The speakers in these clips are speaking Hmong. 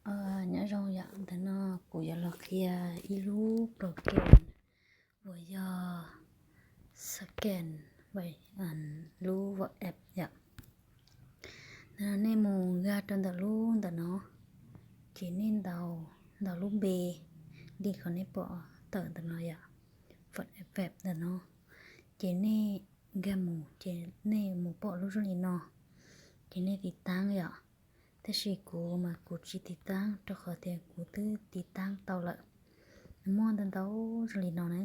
Nyob zoo yom, ntawm no kuv yuav los qhia ib lub program uas yog scan lub WhatsApp yom. Ntawm no nej mus nkag rau ntawm lub ntawm no, ces nej ntaus, ntaus lub npe li qhov nej pom tawm ntawm no yom, WhatsApp ntawm no. Ces nej nkag mus ces nej mus pom lub zoo li no, ces nej tiv taab yom. Tab sis kuv mas kuv tsis tiv taab rau qhov tias kuv twb tiv taab tau lawm. Nws muaj ntau ntau zoo li no na.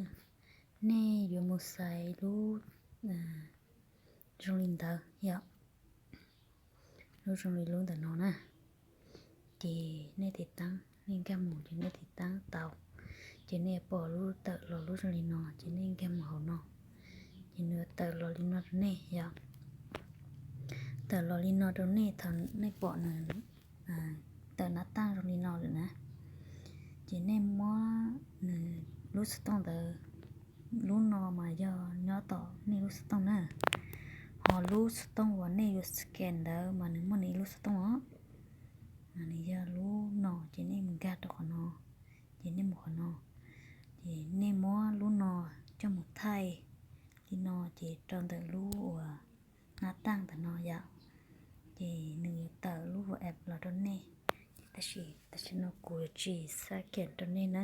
Nej yuav mus xaiv lub zoo li ntawd yom, lub zoo li lub ntawm no na. Ces nej tiv taab, nej nkag mus ces nej tiv taab tau, ces nej pom lub tawm los lub zoo li no, ces nej nkag mus hauv no, ces nws tawm los li no rau nej yom. Tawm los li no rau nej, thaum nej pom nws tawm nav taaj zoo li no lawm na, ces nej muab nws lub xov tooj ntawd, lub no mas yog nyob tom nej lub xov tooj na, ho lub xov tooj uas nej yuav scan ntawd mas nws muaj nws ib lub xov tooj os. Nws yog lub no, ces nej mus nkag rau qhov no, ces nej mus qhov no, ces nej muab lub no coj mus thaij li no, ces rau ntawm lub uas nav taaj ntawm no yom, ces nws yuav tawm lub WhatsApp los rau nej. Tab sis tam sim no kuv yuav tsis scan rau nej na,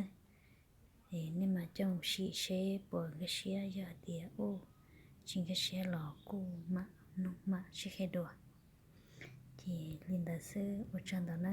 es nej mas coj mus sim seb puas nkag siab, yog hais tias u tsis nkag siab los kuj mam noog mam sib qhia dua. Ces li ntawd xwb, ua tsaug ntau na.